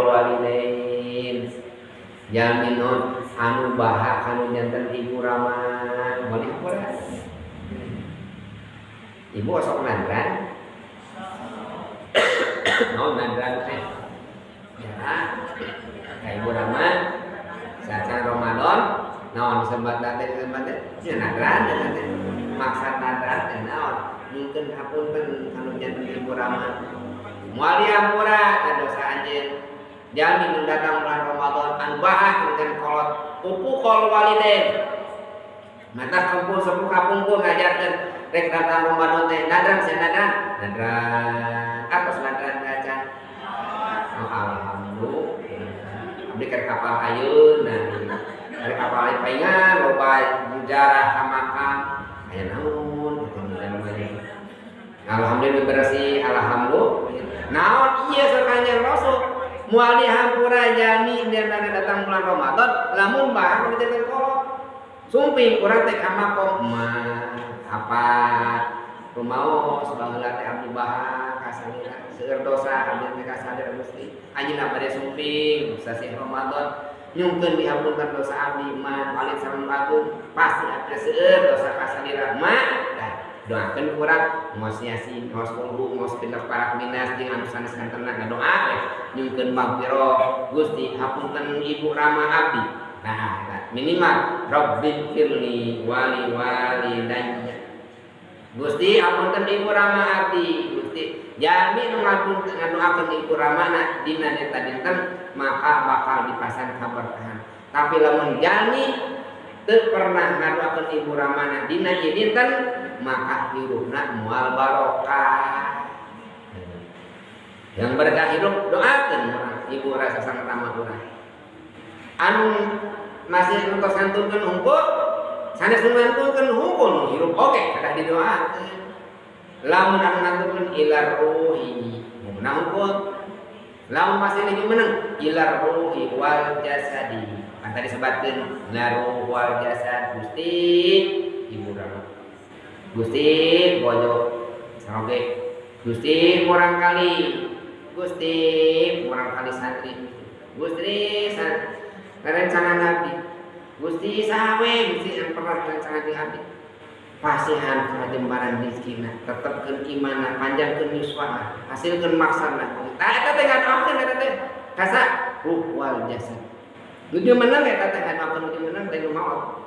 walidain. Jalmi non anu baha kanu janten ibu rama moal dihampura. Ibu osok nandran. Naon nandran teh? Ya, ka ibu rama saat Ramadan naon disebat teh disebat teh nya nandran teh. Maksad nandran teh naon? Mungkin hapunten kanu janten ibu rama. Moal dihampura ka dosa anjeun. Jalmi nu datang bulan Ramadan anu baha kanu janten kolot uququl walidain. Mata kumpul sepuh kapungkur ngajarkeun rek datang Ramadan teh nadran sia nadran. Nadran atos nadran acan. Oh, alhamdulillah. Abdi keur kapal ayeuna. Keur kapal ayeuna paingan loba ziarah ka makam. Aya naon kitu mah. Alhamdulillah bersih, alhamdulillah. Naon ieu saur Kanjeng Rasul? Moal dihampura jalmi dina datang bulan Ramadan lamun baha kudu janten kolot. Sumping urang teh ka makom mah apa rumaos baheula teh abdi baha kasalira seueur dosa abdi teh kasalira Gusti. Anjeunna bade sumping sasih Ramadan nyungkeun dihapunten dosa abdi mah paling sareng agung pasti abdi seueur dosa kasalira mah. Tah doakeun kurang ngaos yasin ngaos kulhu ngaos pindah parak minas jeung anu sanes kantenan ngadoa we nyungkeun magfirah Gusti hapunten ibu rama abdi. Nah, minimal Rabbi firli wali walidayya. Gusti hapunten ibu rama abdi. Gusti jalmi nu ngadoakeun ibu ramana dina eta dinten maka bakal dipasan kaberkahan. Tapi lamun jalmi teu pernah ngadoakeun ibu ramana dina ieu dinten maka hirupna moal barokah. Yang berkah hirup doakeun urang ibu rasa sang rama urang. Anu masih entos ngantunkeun hungkul sanes nu ngantunkeun hungkul nu hirup oge kedah didoakeun. Lamun anu ngantunkeun ilar ruhi mun hungkul. Lamun masih lagi menang ilar ruhi wal jasadi. Kan tadi sebatkeun la ruh wal jasad Gusti ibu rama. Gusti bojo saroge. Gusti murang kali. Gusti murang kali santri. Gusti rerencangan abdi. Gusti sawe Gusti yang pernah rerencangan di abdi. Pasihan kajembaran rezekina, tetepkeun imanna, panjangkeun yuswana, hasilkeun maksana. Tah eta teh ngadoakeun eta teh kasa ruh wal jasad. Nuju menang eta teh ngadoakeun nuju menang teh nu maot.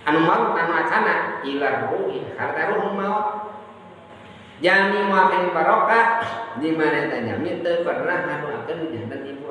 Anu maot anu acana ilar ruhi, karta ruh nu maot. Jalmi moal kenging barokah di mana eta jalmi teu pernah ngadoakeun janten ibu